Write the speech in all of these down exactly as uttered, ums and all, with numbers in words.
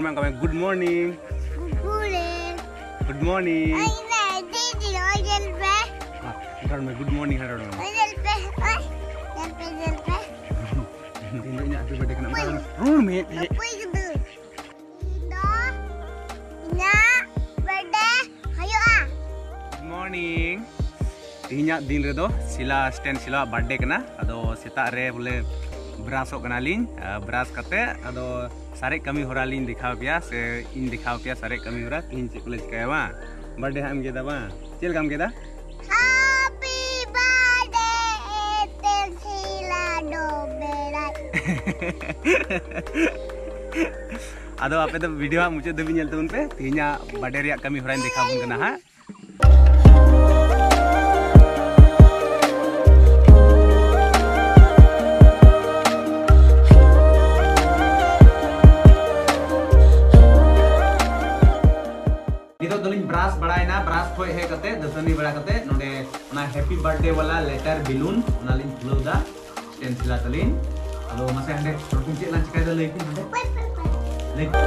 ᱢᱮ, ᱚᱱᱠᱟ ᱢᱮ, "Good morning." Good morning. Good morning. ᱚᱭ ᱢᱮ, ᱫᱤᱫᱤ, ᱚᱭ ᱧᱮᱞ ᱯᱮ᱾ ᱦᱮᱸ, ᱨᱚᱲ ᱢᱮ, "Good morning" ᱦᱮᱸ, ᱨᱚᱲ ᱢᱮ᱾ ᱚᱭ ᱧᱮᱞ ᱯᱮ, ᱚᱭ ᱧᱮᱞ ᱯᱮ, ᱧᱮᱞ ᱯᱮ᱾ ᱛᱮᱦᱮᱧ ᱫᱚ ᱤᱧᱟᱹᱜ happy birthday ᱠᱟᱱᱟ, ᱚᱱᱠᱟ ᱨᱚᱲ ᱢᱮ᱾ ᱨᱚᱲ ᱢᱮ᱾ ᱚᱠᱚᱭ ᱜᱤᱫᱽᱨᱟᱹ? ᱤᱧ ᱫᱚ ᱤᱧᱟᱹᱜ birthday ᱦᱩᱭᱩᱜᱼᱟ᱾ Good morning. ᱛᱮᱦᱮᱧᱟᱜ ᱫᱤᱱ ᱨᱮᱫᱚ ᱥᱤᱞᱟ, ᱥᱴᱮᱱ ᱥᱤᱞᱟᱣᱟᱜ birthday ᱠᱟᱱᱟ᱾ ᱟᱫᱚ ᱥᱮᱛᱟᱜ ᱨᱮ ᱵᱚᱞᱮ ᱵᱨᱟᱥᱚᱜ ᱠᱟᱱᱟᱞᱤᱧ᱾ ᱟᱨ ᱵᱨᱟᱥ ᱠᱟᱛᱮ ᱟᱫᱚ ᱥᱟᱨᱮᱡ ᱠᱟᱹᱢᱤ ᱦᱚᱨᱟ ᱞᱤᱧ ᱫᱮᱠᱷᱟᱣ ᱯᱮᱭᱟ, ᱥᱮ ᱤᱧ ᱫᱮᱠᱷᱟᱣ ᱯᱮᱭᱟ ᱥᱟᱨᱮᱡ ᱠᱟᱹᱢᱤ ᱦᱚᱨᱟ᱾ ᱛᱮᱦᱮᱧ ᱪᱮᱫ ᱠᱚᱞᱮ ᱪᱤᱠᱟᱹᱭᱟ ᱵᱟᱝ? Birthday ᱦᱟᱸᱜ ᱮᱢ ᱜᱮᱫᱟ ᱵᱟᱝ? ᱪᱮᱫ ᱞᱮᱠᱟᱢ ᱜᱮᱫᱟ? Happy birthday, ᱥᱴᱮᱱ ᱥᱤᱞᱟ ᱰᱚᱵᱮᱲᱟᱭ᱾ ᱟᱫᱚ ᱟᱯᱮ ᱫᱚ video ᱦᱟᱸᱜ ᱢᱩᱪᱟᱹᱫ ᱫᱷᱟᱹᱵᱤᱡ ᱧᱮᱞ ᱛᱟᱵᱚᱱ ᱯᱮ᱾ ᱛᱮᱦᱮᱧᱟᱜ birthday ᱨᱮᱭᱟᱜ ᱠᱟᱹᱢᱤ ᱦᱚᱨᱟᱧ ᱫᱮᱠᱷᱟᱣ ᱟᱵᱚᱱ ᱠᱟᱱᱟ ᱦᱟᱸᱜ᱾ ᱱᱤᱛᱚᱜ ᱫᱚᱞᱤᱧ ᱵᱨᱟᱥ ᱵᱟᱲᱟᱭᱮᱱᱟ᱾ ᱵᱨᱟᱥ ᱠᱷᱚᱡ ᱦᱮᱡ ᱠᱟᱛᱮ, ᱫᱟᱹᱛᱟᱹᱱᱤ ᱵᱟᱲᱟ ᱠᱟᱛᱮ, ᱱᱚᱰᱮ ᱚᱱᱟ happy birthday ᱣᱟᱞᱟ letter balloon ᱚᱱᱟ ᱞᱤᱧ ᱠᱷᱩᱞᱟᱹᱣ ᱫᱟ᱾ ᱥᱴᱮᱱ ᱥᱤᱞᱟ ᱛᱟᱹᱞᱤᱧ᱾ ᱟᱫᱚ ᱢᱟᱥᱮ ᱦᱟᱸᱰᱮ ᱦᱚᱲ ᱠᱚ ᱪᱮᱫ ᱞᱟᱝ ᱪᱤᱠᱟᱹᱭᱮᱫᱟ ᱞᱟᱹᱭ ᱠᱚ ᱦᱟᱸᱰᱮ᱾ ᱞᱟᱹᱭ ᱠᱚ᱾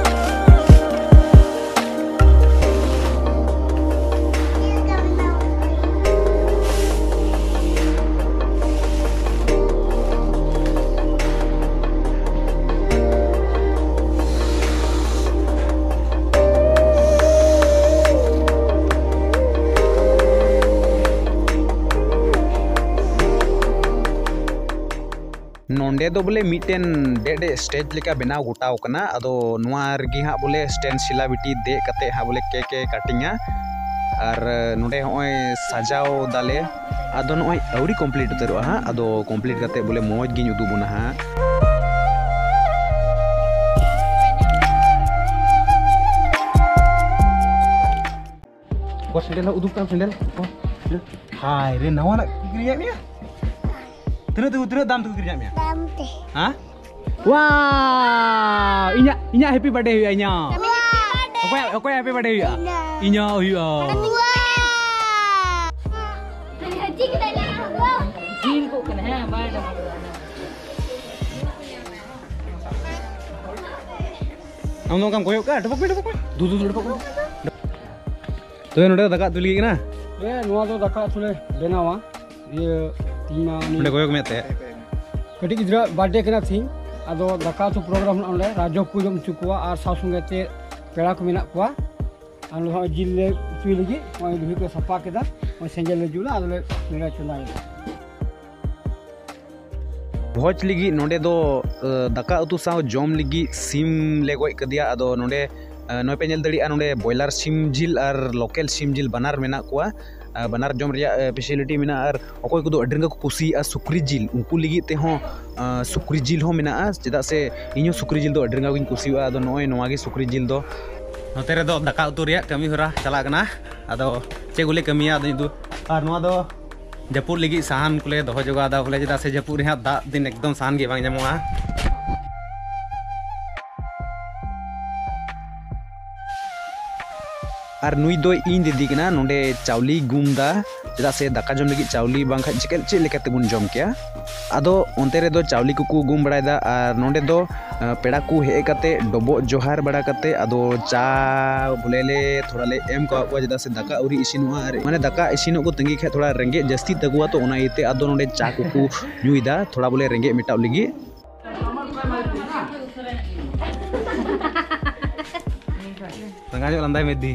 ᱱᱚᱸᱰᱮ ᱫᱚ ᱵᱚᱞᱮ ᱢᱤᱫᱴᱮᱱ ᱰᱮᱡ ᱰᱮᱡ stage ᱞᱮᱠᱟ ᱵᱮᱱᱟᱣ ᱜᱚᱴᱟᱣ ᱠᱟᱱᱟ᱾ ᱟᱫᱚ ᱱᱚᱣᱟ ᱨᱮᱜᱮ ᱦᱟᱸᱜ ᱵᱚᱞᱮ ᱥᱴᱮᱱ ᱥᱤᱞᱟ ᱵᱤᱴᱤ ᱫᱮᱡ ᱠᱟᱛᱮ ᱦᱟᱸᱜ ᱵᱚᱞᱮ cake ᱮ cutting ᱟ᱾ ᱟᱨ ᱱᱚᱸᱰᱮ ᱦᱚᱸᱜᱼᱚᱭ ᱥᱟᱡᱟᱣ ᱫᱟᱞᱮ᱾ ᱟᱫᱚ ᱱᱚᱜᱼᱚᱭ ᱟᱹᱣᱨᱤ complete ᱩᱛᱟᱹᱨᱚᱜᱼᱟ ᱦᱟᱸᱜ᱾ ᱟᱫᱚ complete ᱠᱟᱛᱮ ᱵᱚᱞᱮ ᱢᱚᱡᱽ ᱜᱤᱧ ᱩᱫᱩᱜ ᱵᱚᱱᱟ ᱦᱟᱸᱜ᱾ ᱜᱚ ᱥᱮᱸᱰᱮᱞ ᱦᱚᱸ ᱩᱫᱩᱜ ᱛᱟᱢ, ᱥᱮᱸᱰᱮᱞ᱾ ᱜᱚ, ᱥᱮᱸᱰᱮᱞ᱾ ᱦᱟᱭ ᱨᱮ, ᱱᱟᱣᱟᱱᱟᱜ ᱠᱚ ᱠᱤᱨᱤᱧᱟᱫ ᱢᱮᱭᱟ? ᱛᱤᱱᱟᱹᱜ ᱛᱮᱠᱚ, ᱛᱤᱱᱟᱹᱜ ᱫᱟᱢ ᱛᱮᱠᱚ ᱠᱤᱨᱤᱧᱟᱫ ᱢᱮᱭᱟ? ᱫᱟᱢ ᱛᱮ᱾ ᱦᱮᱸ? ᱣᱟᱣ! ᱤᱧᱟᱹᱜ, ᱤᱧᱟᱹᱜ happy birthday ᱦᱩᱭᱩᱜᱼᱟ, ᱤᱧᱟᱹᱜ᱾ ᱦᱮᱸ᱾ ᱚᱠᱚᱭᱟᱜ, ᱚᱠᱚᱭᱟᱜ happy birthday ᱦᱩᱭᱩᱜᱼᱟ? ᱤᱧᱟᱹᱜ᱾ ᱤᱧᱟᱹᱜ ᱦᱩᱭᱩᱜᱼᱟ᱾ ᱣᱟᱣ! ᱡᱤᱞ ᱠᱚ ᱠᱟᱱᱟ, ᱦᱮᱸ, ᱵᱟᱭ ᱰᱟᱵᱟ᱾ ᱱᱚᱝᱠᱟᱢ ᱠᱚᱭᱚᱜ ᱠᱟᱜᱼᱟ, ᱰᱚᱵᱚᱠ ᱢᱮ, ᱰᱚᱵᱚᱠ ᱢᱮ᱾ ᱫᱩ, ᱫᱩ, ᱫᱩ, ᱰᱚᱵᱚᱠ ᱢᱮ᱾ ᱛᱚᱵᱮ ᱱᱚᱰᱮ ᱫᱚ ᱫᱟᱠᱟ ᱩᱛᱩ ᱞᱟᱹᱜᱤᱫ ᱠᱟᱱᱟ? ᱦᱮᱸ, ᱱᱚᱣᱟ ᱫᱚ ᱫᱟᱠᱟ ᱩᱛᱩ ᱞᱮ ᱵᱮᱱᱟᱣᱟ᱾ ᱤᱭᱟᱹ, ᱛᱤᱦᱤᱧ ᱢᱟ ᱩᱱᱤ ᱱᱚᱰᱮ ᱠᱚᱭᱚᱜ ᱢᱮ ᱛᱮ᱾ ᱠᱟᱹᱴᱤᱡ ᱜᱤᱫᱽᱨᱟᱹ ᱵᱟᱨᱛᱷᱰᱮ ᱠᱟᱱᱟ ᱛᱤᱦᱤᱧ, ᱟᱫᱚ ᱫᱟᱠᱟ ᱩᱛᱩ ᱯᱨᱳᱜᱨᱟᱢ ᱢᱮᱱᱟᱜᱼᱟ ᱱᱚᱰᱮ, ᱨᱟᱡᱚ ᱠᱚ ᱡᱚᱢ ᱦᱚᱪᱚ ᱠᱚᱣᱟ ᱟᱨ ᱥᱟᱶ ᱥᱚᱸᱜᱮ ᱛᱮ ᱯᱮᱲᱟ ᱠᱚ ᱢᱮᱱᱟᱜ ᱠᱚᱣᱟ᱾ ᱟᱨ ᱱᱚᱜᱼᱚᱭ ᱡᱤᱞ ᱞᱮ ᱩᱛᱩᱭ ᱞᱟᱹᱜᱤᱫ, ᱱᱚᱜᱼᱚᱭ ᱞᱩᱦᱤ ᱠᱚ ᱥᱟᱯᱷᱟ ᱠᱮᱫᱟ, ᱱᱚᱜᱼᱚᱭ ᱥᱮᱸᱜᱮᱞ ᱞᱮ ᱡᱩᱞᱟ, ᱟᱫᱚᱞᱮ ᱱᱚᱰᱮ ᱪᱚᱸᱫᱟᱭᱟ᱾ ᱵᱷᱚᱡᱽ ᱞᱟᱹᱜᱤᱫ ᱱᱚᱰᱮ ᱫᱚ, ᱟᱹ, ᱫᱟᱠᱟ ᱩᱛᱩ ᱥᱟᱶ ᱡᱚᱢ ᱞᱟᱹᱜᱤᱫ ᱥᱤᱢ ᱞᱮ ᱜᱚᱡ ᱠᱟᱫᱮᱭᱟ᱾ ᱟᱫᱚ ᱱᱚᱰᱮ, ᱟᱹ, ᱱᱚᱜᱼᱚᱭ ᱯᱮ ᱧᱮᱞ ᱫᱟᱲᱮᱭᱟᱜᱼᱟ, ᱱᱚᱰᱮ ᱵᱚᱭᱞᱟᱨ ᱥᱤᱢ ᱡᱤᱞ ᱟᱨ ᱞᱳᱠᱮᱞ ᱥᱤᱢ ᱡᱤᱞ ᱵᱟᱱᱟᱨ ᱢᱮᱱᱟᱜ ᱠᱚᱣᱟ᱾ ᱟᱹ, ᱵᱟᱱᱟᱨ ᱡᱚᱢ ᱨᱮᱭᱟᱜ, ᱟᱹ, ᱯᱷᱮᱥᱤᱞᱤᱴᱤ ᱢᱮᱱᱟᱜᱼᱟ᱾ ᱟᱨ ᱚᱠᱚᱭ ᱠᱚᱫᱚ ᱟᱹᱰᱤ ᱨᱟᱸᱜᱟ ᱠᱚ ᱠᱩᱥᱤᱭᱟᱜᱼᱟ ᱥᱩᱠᱨᱤ ᱡᱤᱞ, ᱩᱱᱠᱩ ᱞᱟᱹᱜᱤᱫ ᱛᱮᱦᱚᱸ, ᱟᱹ, ᱥᱩᱠᱨᱤ ᱡᱤᱞ ᱦᱚᱸ ᱢᱮᱱᱟᱜᱼᱟ᱾ ᱪᱮᱫᱟᱜ ᱥᱮ ᱤᱧ ᱦᱚᱸ ᱥᱩᱠᱨᱤ ᱡᱤᱞ ᱫᱚ ᱟᱹᱰᱤ ᱨᱟᱸᱜᱟ ᱜᱤᱧ ᱠᱩᱥᱤᱭᱟᱜᱼᱟ᱾ ᱟᱫᱚ ᱱᱚᱜᱼᱚᱭ ᱱᱚᱣᱟ ᱜᱮ ᱥᱩᱠᱨᱤ ᱡᱤᱞ ᱫᱚ᱾ ᱱᱚᱛᱮ ᱨᱮᱫᱚ ᱫᱟᱠᱟ ᱩᱛᱩ ᱨᱮᱭᱟᱜ ᱠᱟᱹᱢᱤ ᱦᱚᱨᱟ ᱪᱟᱞᱟᱜ ᱠᱟᱱᱟ᱾ ᱟᱫᱚ ᱪᱮᱫ ᱠᱚᱞᱮ ᱠᱟᱹᱢᱤᱭᱟ, ᱟᱫᱚ ᱤᱧ ᱫᱚ, ᱟᱨ ᱱᱚᱣᱟ ᱫᱚ ᱡᱟᱹᱯᱩᱫ ᱞᱟᱹᱜᱤᱫ ᱥᱟᱦᱟᱱ ᱠᱚᱞᱮ ᱫᱚᱦᱚ ᱡᱚᱜᱟᱣ ᱫᱟ ᱵᱚᱞᱮ, ᱪᱮᱫᱟᱜ ᱥᱮ ᱡᱟᱹᱯᱩᱫ ᱨᱮ ᱦᱟᱸᱜ ᱫᱟᱜ ᱫᱤᱱ ᱮᱠᱫᱚᱢ ᱥᱟᱦᱟᱱ ᱜᱮ ᱵᱟᱝ ᱧᱟᱢᱚᱜᱼᱟ᱾ ᱟᱨ ᱱᱩᱭ ᱫᱚ ᱤᱧ ᱫᱤᱫᱤ ᱠᱟᱱᱟ, ᱱᱚᱰᱮ ᱪᱟᱣᱞᱮ ᱜᱩᱢ ᱫᱟ, ᱪᱮᱫᱟᱜ ᱥᱮ ᱫᱟᱠᱟ ᱡᱚᱢ ᱞᱟᱹᱜᱤᱫ ᱪᱟᱣᱞᱮ ᱵᱟᱝᱠᱷᱟᱡ ᱪᱤᱠᱟᱹ, ᱪᱮᱫ ᱞᱮᱠᱟ ᱛᱮᱵᱚᱱ ᱡᱚᱢ ᱠᱮᱭᱟ? ᱟᱫᱚ ᱚᱱᱛᱮ ᱨᱮᱫᱚ ᱪᱟᱣᱞᱮ ᱠᱚᱠᱚ ᱜᱩᱢ ᱵᱟᱲᱟᱭᱮᱫᱟ, ᱟᱨ ᱱᱚᱰᱮ ᱫᱚ, ᱟᱸ, ᱯᱮᱲᱟ ᱠᱚ ᱦᱮᱡ ᱠᱟᱛᱮ ᱰᱚᱵᱚᱜ ᱡᱚᱦᱟᱨ ᱵᱟᱲᱟ ᱠᱟᱛᱮ ᱟᱫᱚ ᱪᱟ ᱵᱚᱞᱮ ᱞᱮ ᱛᱷᱚᱲᱟ ᱞᱮ ᱮᱢ ᱠᱟᱣᱟᱫ ᱠᱚᱣᱟ, ᱪᱮᱫᱟᱜ ᱥᱮ ᱫᱟᱠᱟ ᱟᱹᱣᱨᱤ ᱤᱥᱤᱱᱚᱜᱼᱟ, ᱟᱨ ᱢᱟᱱᱮ ᱫᱟᱠᱟ ᱤᱥᱤᱱᱚᱜ ᱠᱚ ᱛᱟᱺᱜᱤ ᱠᱷᱟᱡ ᱛᱷᱚᱲᱟ ᱨᱮᱸᱜᱮᱡ ᱡᱟᱹᱥᱛᱤ ᱛᱟᱠᱚᱣᱟ, ᱛᱚ ᱚᱱᱟ ᱤᱭᱟᱹᱛᱮ ᱟᱫᱚ ᱱᱚᱰᱮ ᱪᱟ ᱠᱚᱠᱚ ᱧᱩᱭᱮᱫᱟ ᱛᱷᱚᱲᱟ ᱵᱚᱞᱮ ᱨᱮᱸᱜᱮᱡ ᱢᱮᱴᱟᱣ ᱞᱟᱹᱜᱤᱫ᱾ ᱨᱟᱸᱜᱟ ᱧᱚᱜ ᱞᱟᱸᱫᱟᱭ ᱢᱮ ᱫᱤ᱾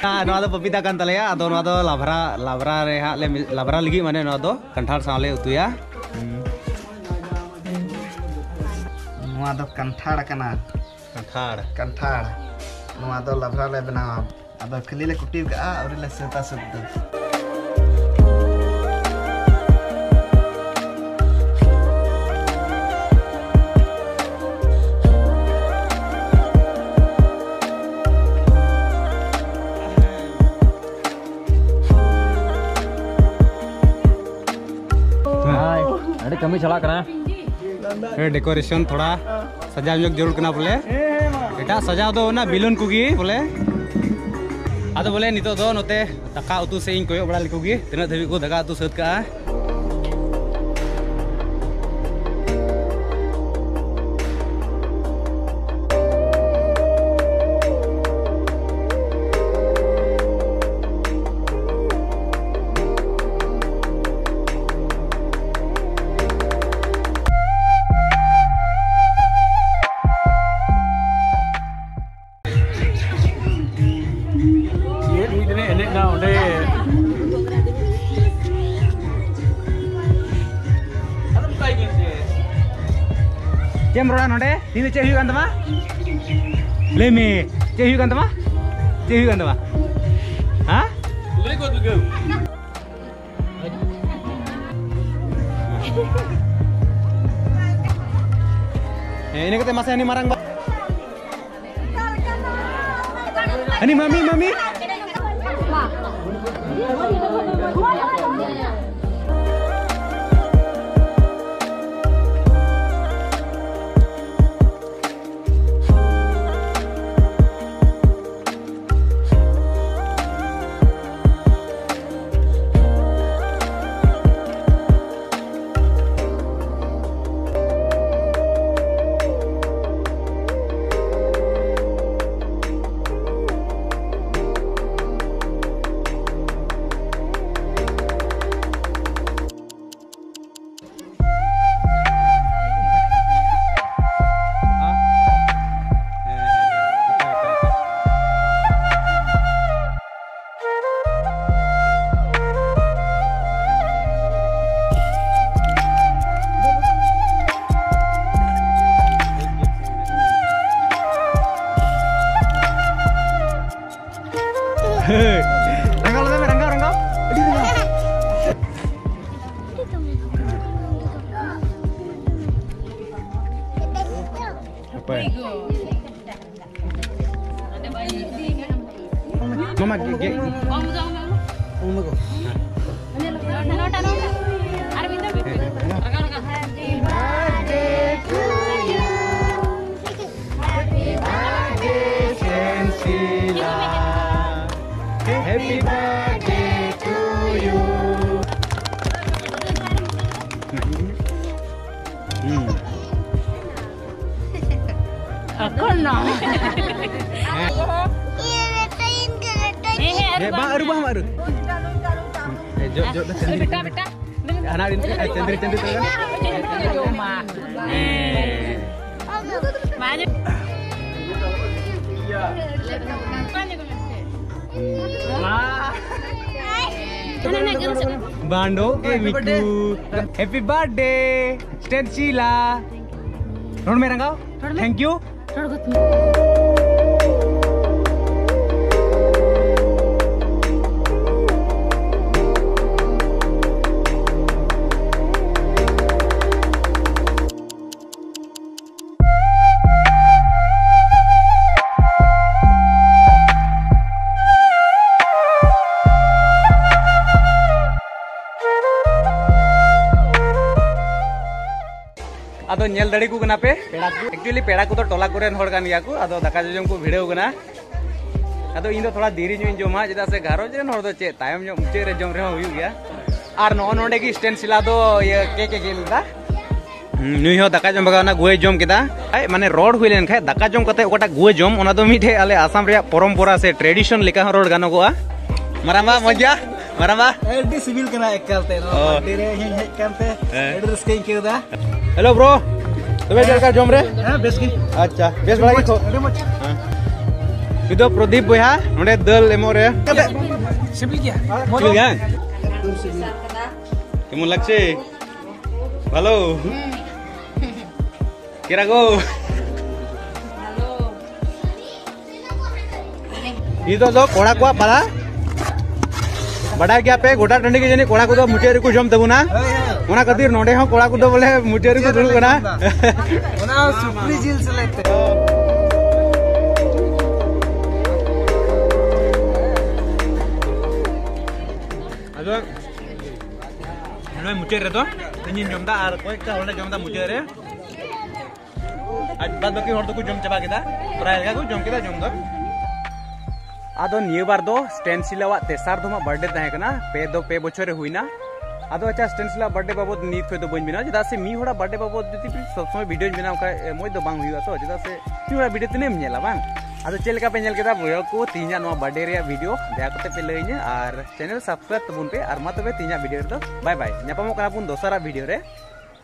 ᱦᱮᱸ, ᱱᱚᱣᱟ ᱫᱚ ᱯᱟᱯᱤᱛᱟ ᱠᱟᱱ ᱛᱟᱞᱮᱭᱟ᱾ ᱟᱫᱚ ᱱᱚᱣᱟ ᱫᱚ ᱞᱟᱵᱷᱨᱟ, ᱞᱟᱵᱷᱨᱟ ᱨᱮ ᱦᱟᱸᱜ ᱞᱮ, ᱞᱟᱵᱷᱨᱟ ᱞᱟᱹᱜᱤᱫ, ᱢᱟᱱᱮ ᱱᱚᱣᱟ ᱫᱚ ᱠᱟᱱᱴᱷᱟᱲ ᱥᱟᱶ ᱞᱮ ᱩᱛᱩᱭᱟ᱾ ᱱᱚᱣᱟ ᱫᱚ ᱠᱟᱱᱴᱷᱟᱲ ᱠᱟᱱᱟ᱾ ᱠᱟᱱᱴᱷᱟᱲ᱾ ᱠᱟᱱᱴᱷᱟᱲ᱾ ᱱᱚᱣᱟ ᱫᱚ ᱞᱟᱵᱷᱨᱟ ᱞᱮ ᱵᱮᱱᱟᱣᱟ᱾ ᱟᱫᱚ ᱠᱷᱟᱹᱞᱤ ᱞᱮ ᱠᱩᱴᱤ ᱠᱟᱜᱼᱟ, ᱟᱹᱣᱨᱤ ᱞᱮ ᱥᱟᱹᱛᱟ ᱥᱟᱹᱛ ᱫᱚ᱾ ᱦᱟᱭ, ᱟᱹᱰᱤ ᱠᱟᱹᱢᱤ ᱪᱟᱞᱟᱜ ᱠᱟᱱᱟ᱾ ᱰᱮᱠᱳᱨᱮᱥᱚᱱ ᱛᱷᱚᱲᱟ ᱥᱟᱡᱟᱣ ᱧᱚᱜ ᱡᱟᱹᱨᱩᱲ ᱠᱟᱱᱟ ᱵᱚᱞᱮ᱾ ᱮᱴᱟᱜ ᱥᱟᱡᱟᱣ ᱫᱚ ᱚᱱᱟ ᱵᱮᱞᱩᱱ ᱠᱚᱜᱮ ᱵᱚᱞᱮ᱾ ᱟᱫᱚ ᱵᱚᱞᱮ ᱱᱤᱛᱚᱜ ᱫᱚ ᱱᱚᱛᱮ ᱫᱟᱠᱟ ᱩᱛᱩ ᱥᱮᱫ ᱤᱧ ᱠᱚᱭᱚᱜ ᱵᱟᱲᱟ ᱞᱮᱠᱚ ᱜᱮ, ᱛᱤᱱᱟᱹᱜ ᱫᱷᱟᱹᱵᱤᱡ ᱠᱚ ᱫᱟᱠᱟ ᱩᱛᱩ ᱥᱟᱹᱛ ᱠᱟᱜᱼᱟ᱾ ᱪᱮᱫ ᱮᱢ ᱨᱚᱲᱟ ᱱᱚᱰᱮ? ᱛᱤᱦᱤᱧ ᱫᱚ ᱪᱮᱫ ᱦᱩᱭᱩᱜ ᱠᱟᱱ ᱛᱟᱢᱟ? ᱞᱟᱹᱭ ᱢᱮ, ᱪᱮᱫ ᱦᱩᱭᱩᱜ ᱠᱟᱱ ᱛᱟᱢᱟ? ᱪᱮᱫ ᱦᱩᱭᱩᱜ ᱠᱟᱱ ᱛᱟᱢᱟ? ᱦᱮᱸ? ᱦᱮᱸ, ᱤᱱᱟᱹ ᱠᱟᱛᱮ ᱢᱟᱥᱮ ᱦᱟᱹᱱᱤ ᱢᱟᱨᱟᱝ ᱵᱟ-, ᱦᱟᱹᱱᱤ ᱢᱟᱢᱤ, ᱢᱟᱢᱤ᱾ ᱨᱟᱸᱜᱟᱣ ᱞᱮᱫᱟ ᱢᱮ, ᱨᱟᱸᱜᱟᱣ, ᱨᱟᱸᱜᱟᱣ᱾ ᱟᱹᱰᱤ ᱨᱟᱸᱜᱟᱣ᱾ ᱚᱠᱚᱭ? ᱢᱟᱢᱟ, ᱜᱮ, ᱜᱮ᱾ ᱚᱱᱟ ᱠᱚ᱾ ᱱᱚᱰᱟ, ᱱᱚᱰᱟ᱾ ᱟᱨ ᱢᱤᱫ ᱫᱷᱟᱣ᱾ ᱦᱮᱸ, ᱦᱮᱸ, ᱦᱮᱸ᱾ ᱨᱟᱸᱜᱟᱣ, ᱨᱟᱸᱜᱟᱣ᱾ Happy birthday to you. Happy birthday, Saint Sheila. Happy birthday to you. ᱦᱩᱸ᱾ ᱮᱠᱷᱚᱱ ᱱᱚ᱾ ᱦᱮᱸ᱾ ᱦᱮᱸ, ᱦᱮᱸ, ᱦᱮᱸ, ᱵᱟᱝ, ᱟᱹᱨᱩᱵ, ᱵᱟᱝ, ᱟᱹᱨᱩᱵ᱾ ᱮ, ᱡᱚᱜ, ᱡᱚᱜ ᱫᱚ ᱪᱟᱹᱱᱫᱤ᱾ ᱵᱮᱴᱟ, ᱵᱮᱴᱟ᱾ ᱦᱟᱱᱟ ᱨᱤᱱ, ᱮ, ᱪᱟᱹᱱᱫᱤ, ᱪᱟᱹᱱᱫᱤ ᱛᱚ ᱠᱟᱱᱟ᱾ ᱡᱚᱢᱟ᱾ ᱦᱮᱸ᱾ ᱵᱟᱝ᱾ ᱦᱟᱱᱟ, ᱦᱟᱱᱟ, ᱦᱟᱱᱟ᱾ ᱵᱟᱱᱰᱳ ᱜᱮ ᱢᱤᱠᱩ᱾ Happy birthday, Saint Sheila. ᱨᱚᱲ ᱢᱮ ᱨᱟᱸᱜᱟᱣ᱾ ᱨᱚᱲ ᱢᱮ᱾ Thank you᱾ ᱨᱚᱲ ᱜᱚᱫ ᱢᱮ᱾ ᱟᱫᱚ ᱧᱮᱞ ᱫᱟᱲᱮ ᱠᱚ ᱠᱟᱱᱟ ᱯᱮ ᱯᱮᱲᱟ ᱠᱚ᱾ Actually ᱯᱮᱲᱟ ᱠᱚᱫᱚ ᱴᱚᱞᱟ ᱠᱚᱨᱮᱱ ᱦᱚᱲ ᱠᱟᱱ ᱜᱮᱭᱟ ᱠᱚ, ᱟᱫᱚ ᱫᱟᱠᱟ ᱡᱚᱡᱚᱢ ᱠᱚ ᱵᱷᱤᱲᱟᱹᱣ ᱠᱟᱱᱟ᱾ ᱟᱫᱚ ᱤᱧ ᱫᱚ ᱛᱷᱚᱲᱟ ᱫᱮᱨᱤ ᱧᱚᱜ ᱤᱧ ᱡᱚᱢᱟ, ᱪᱮᱫᱟᱜ ᱥᱮ ᱜᱷᱟᱨᱚᱸᱡᱽ ᱨᱮᱱ ᱦᱚᱲ ᱫᱚ ᱪᱮᱫ ᱛᱟᱭᱚᱢ ᱧᱚᱜ ᱢᱩᱪᱟᱹᱫ ᱨᱮ ᱡᱚᱢ ᱨᱮᱦᱚᱸ ᱦᱩᱭᱩᱜ ᱜᱮᱭᱟ᱾ ᱟᱨ ᱱᱚᱜᱼᱚ ᱱᱚᱰᱮ ᱜᱮ ᱥᱴᱮᱱ ᱥᱤᱞᱟ ᱫᱚ ᱤᱭᱟᱹ ᱠᱮ ᱠᱮ ᱜᱮᱫ ᱞᱮᱫᱟ᱾ ᱦᱩᱸ, ᱱᱩᱭ ᱦᱚᱸ ᱫᱟᱠᱟ ᱡᱚᱢ ᱵᱟᱜᱟᱣ ᱚᱱᱟ ᱜᱩᱣᱟᱹᱭ ᱡᱚᱢ ᱠᱮᱫᱟ᱾ ᱟᱡ ᱢᱟᱱᱮ ᱨᱚᱲ ᱦᱩᱭ ᱞᱮᱱ ᱠᱷᱟᱡ ᱫᱟᱠᱟ ᱡᱚᱢ ᱠᱟᱛᱮ ᱚᱠᱟᱴᱟᱜ ᱜᱩᱣᱟᱹ ᱡᱚᱢ, ᱚᱱᱟ ᱫᱚ ᱢᱤᱫᱴᱷᱮᱡ ᱟᱞᱮ ᱟᱥᱟᱢ ᱨᱮᱭᱟᱜ ᱯᱚᱨᱚᱢᱯᱚᱨᱟ ᱥᱮ tradition ᱞᱮᱠᱟ ᱦᱚᱸ ᱨᱚᱲ ᱜᱟᱱᱚᱜᱚᱜᱼᱟ᱾ ᱢᱟᱨᱟᱝᱵᱟ, ᱢᱚᱡᱽ ᱜᱮᱭᱟ? ᱢᱟᱨᱟᱝᱵᱟ? ᱟᱹᱰᱤ ᱥᱤᱵᱤᱞ ᱠᱟᱱᱟ ᱮᱠᱟᱞ ᱛᱮ᱾ ᱱᱚᱣᱟ ᱚ᱾ Birthday ᱨᱮ ᱤᱧ ᱦᱮᱡ ᱠᱟᱱ ᱛᱮ ᱦᱮᱸ᱾ ᱟᱹᱰᱤ ᱨᱟᱹᱥᱠᱟᱹᱧ ᱟᱹᱭᱠᱟᱹᱣ ᱮᱫᱟ᱾ Hello bro, ᱛᱚᱵᱮ ᱪᱮᱫ ᱞᱮᱠᱟ ᱡᱚᱢ ᱨᱮ? ᱦᱮᱸ, ᱵᱮᱥ ᱜᱮ᱾ ᱟᱪᱪᱷᱟ, ᱵᱮᱥ ᱵᱟᱲᱟ ᱜᱮ ᱛᱚ? ᱟᱹᱰᱤ ᱢᱚᱡᱽ᱾ ᱦᱮᱸ᱾ ᱱᱤᱛ ᱫᱚ ᱯᱨᱚᱫᱤᱯ ᱵᱚᱭᱦᱟ ᱱᱚᱰᱮ ᱫᱟᱹᱞ ᱮᱢᱚᱜ ᱨᱮ᱾ ᱥᱤᱵᱤᱞ ᱜᱮᱭᱟ᱾ ᱥᱤᱵᱤᱞ ᱜᱮᱭᱟ? ᱮᱠᱫᱚᱢ ᱥᱤᱵᱤᱞ᱾ কেমন লাগছে? ভালো? কেরাগো? ᱱᱤᱛᱚᱜ ᱫᱚ ᱠᱚᱲᱟ ᱠᱚᱣᱟᱜ ᱯᱟᱞᱟ᱾ ᱵᱟᱰᱟᱭ ᱜᱮᱭᱟ ᱯᱮ, ᱜᱚᱴᱟ ᱴᱟᱺᱰᱤ ᱜᱮ ᱡᱟᱹᱱᱤᱡ ᱠᱚᱲᱟ ᱠᱚᱫᱚ ᱢᱩᱪᱟᱹᱫ ᱨᱮᱠᱚ ᱡᱚᱢ ᱛᱟᱵᱚᱱᱟ᱾ ᱦᱳᱭ, ᱦᱳᱭ᱾ ᱚᱱᱟ ᱠᱷᱟᱹᱛᱤᱨ ᱱᱚᱰᱮ ᱦᱚᱸ ᱠᱚᱲᱟ ᱠᱚᱫᱚ ᱵᱚᱞᱮ ᱢᱩᱪᱟᱹᱫ ᱨᱮᱠᱚ ᱫᱩᱲᱩᱵ ᱠᱟᱱᱟ᱾ ᱚᱱᱟ ᱦᱚᱸ ᱥᱩᱠᱨᱤ ᱡᱤᱞ ᱥᱮᱞᱮᱫ ᱛᱮ᱾ ᱟᱫᱚ ᱱᱚᱜᱼᱚᱭ ᱢᱩᱪᱟᱹᱫ ᱨᱮᱫᱚ ᱤᱧᱤᱧ ᱡᱚᱢ ᱮᱫᱟ ᱟᱨ ᱠᱚᱭᱮᱠᱴᱟ ᱦᱚᱲᱞᱮ ᱡᱚᱢ ᱮᱫᱟ ᱢᱩᱪᱟᱹᱫ ᱨᱮ᱾ ᱟᱨ ᱵᱟᱫ ᱵᱟᱹᱠᱤ ᱦᱚᱲ ᱫᱚᱠᱚ ᱡᱚᱢ ᱪᱟᱵᱟ ᱠᱮᱫᱟ, ᱯᱨᱟᱭ ᱞᱮᱠᱟ ᱠᱚ ᱡᱚᱢ ᱠᱮᱫᱟ ᱡᱚᱢ ᱫᱚ᱾ ᱟᱫᱚ ᱱᱤᱭᱟᱹ ᱵᱟᱨ ᱫᱚ ᱥᱴᱮᱱ ᱥᱤᱞᱟᱣᱟᱜ ᱛᱮᱥᱟᱨ ᱫᱷᱚᱢᱟ ᱵᱟᱨᱛᱷᱰᱮ ᱛᱟᱦᱮᱸ ᱠᱟᱱᱟ, ᱯᱮ ᱫᱚ ᱯᱮ ᱵᱚᱪᱷᱚᱨ ᱨᱮ ᱦᱩᱭᱱᱟ᱾ ᱟᱫᱚ ᱟᱪᱪᱷᱟ, ᱥᱴᱮᱱ ᱥᱤᱞᱟᱣᱟᱜ ᱵᱟᱨᱛᱷᱰᱮ ᱵᱟᱵᱚᱫ ᱱᱤᱛ ᱠᱷᱚᱡ ᱫᱚ ᱵᱟᱹᱧ ᱵᱮᱱᱟᱣᱟ, ᱪᱮᱫᱟᱜ ᱥᱮ ᱢᱤᱫ ᱦᱚᱲᱟᱜ ᱵᱟᱨᱛᱷᱰᱮ ᱵᱟᱵᱚᱫ ᱡᱩᱫᱤ ᱥᱚᱵ ᱥᱚᱢᱚᱭ ᱵᱷᱤᱰᱤᱭᱳᱧ ᱵᱮᱱᱟᱣ ᱠᱷᱟᱡ ᱢᱚᱡᱽ ᱫᱚ ᱵᱟᱝ ᱦᱩᱭᱩᱜᱼᱟ᱾ ᱛᱚ ᱪᱮᱫᱟᱜ ᱥᱮ ᱢᱤᱫ ᱦᱚᱲᱟᱜ ᱵᱷᱤᱰᱤᱭᱳ ᱛᱤᱱᱟᱹᱜ ᱮᱢ ᱧᱮᱞᱟ ᱵᱟᱝ? ᱟᱫᱚ ᱪᱮᱫ ᱞᱮᱠᱟ ᱯᱮ ᱧᱮᱞ ᱠᱮᱫᱟ ᱵᱚᱭᱦᱟ ᱠᱚ ᱛᱮᱦᱮᱧᱟᱜ ᱱᱚᱣᱟ ᱵᱟᱨᱛᱷᱰᱮ ᱨᱮᱭᱟᱜ ᱵᱷᱤᱰᱤᱭᱳ? ᱫᱟᱭᱟ ᱠᱟᱛᱮ ᱯᱮ ᱞᱟᱹᱭᱟᱹᱧᱟ ᱟᱨ ᱪᱮᱱᱮᱞ ᱥᱟᱵᱥᱠᱨᱟᱭᱤᱵ ᱛᱟᱵᱚᱱ ᱯᱮ᱾ ᱟᱨ ᱢᱟ ᱛᱚᱵᱮ ᱛᱮᱦᱮᱧᱟᱜ ᱵᱷᱤᱰᱤᱭᱳ ᱨᱮᱫᱚ ᱵᱟᱭ ᱵᱟᱭ, ᱧᱟᱯᱟᱢᱚᱜ ᱠᱟᱱᱟ ᱵᱚᱱ ᱫᱚᱥᱟᱨᱟᱜ ᱵᱷᱤᱰᱤᱭᱳ ᱨᱮ᱾